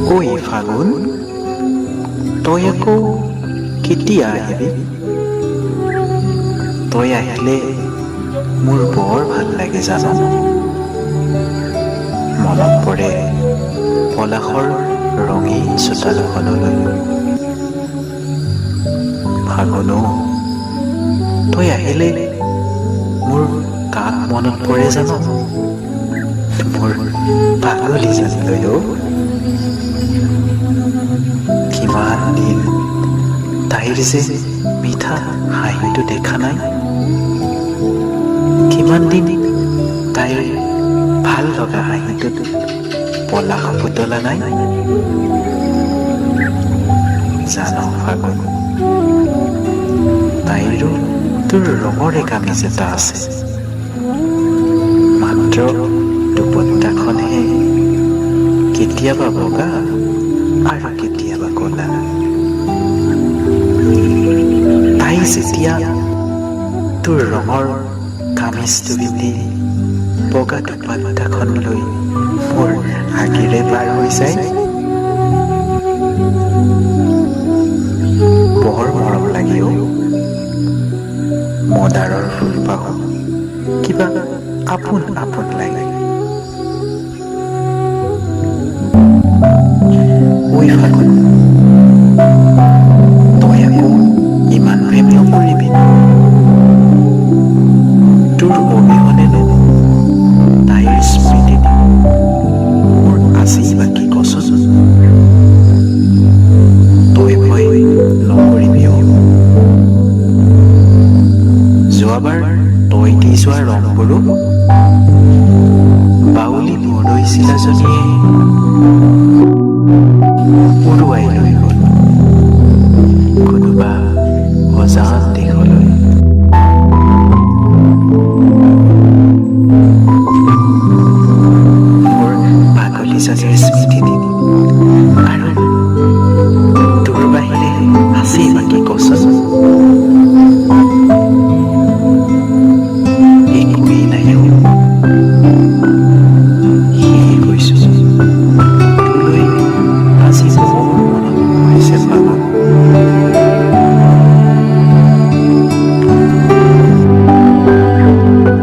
ঐ ফাগুন, তই আকৌ কেতিয়া আহিবি? তই আহিলে মোৰ বৰ ভাল লাগে জান। মনত পৰে পলাশৰ ৰঙীন চোতালখনলৈ। ফাগুন অ, তই আহিলে মোৰ কাক মনত পৰে জান? মোৰ পাগলীজনীলৈ অ। কিমান দিন তাইৰ যে মিঠা হাঁহিটো দেখা নাই, কিমান দিন তাইৰ ভাল লগা হাঁহিটোত পলাশ বুটলা নাই। জান ফাগুন, তাইৰো তোৰ ৰঙৰে কামিজ এটা আছে, মাত্ৰ দুপট্টাখনহে কেতিয়াবা বগা আৰু কেতিয়াবা ক'লা। তাই যেতিয়া তোৰ ৰঙৰ কামিজটো পিন্ধি বগা দুপাট্টাখন লৈ মোৰ আগেৰে পাৰ হৈ যায়, বৰ মৰম লাগে অ। মদাৰৰ ফুলপাহো কিবা আপোন আপোন লাগে। ঐ ফাগুন, তই আকৌ ইমান প্ৰেম নকৰিবি। তোৰ অবিহনেনো তাইৰ স্মৃতিত মোৰ আছেই বাকী, কচোন? তই ভয় নকৰিবি অ। যোৱাবাৰ তই দি যোৱা ৰংবোৰো বাউলি বৰদৈচিলাজনীয়ে উৰুৱাই লৈ গ'ল।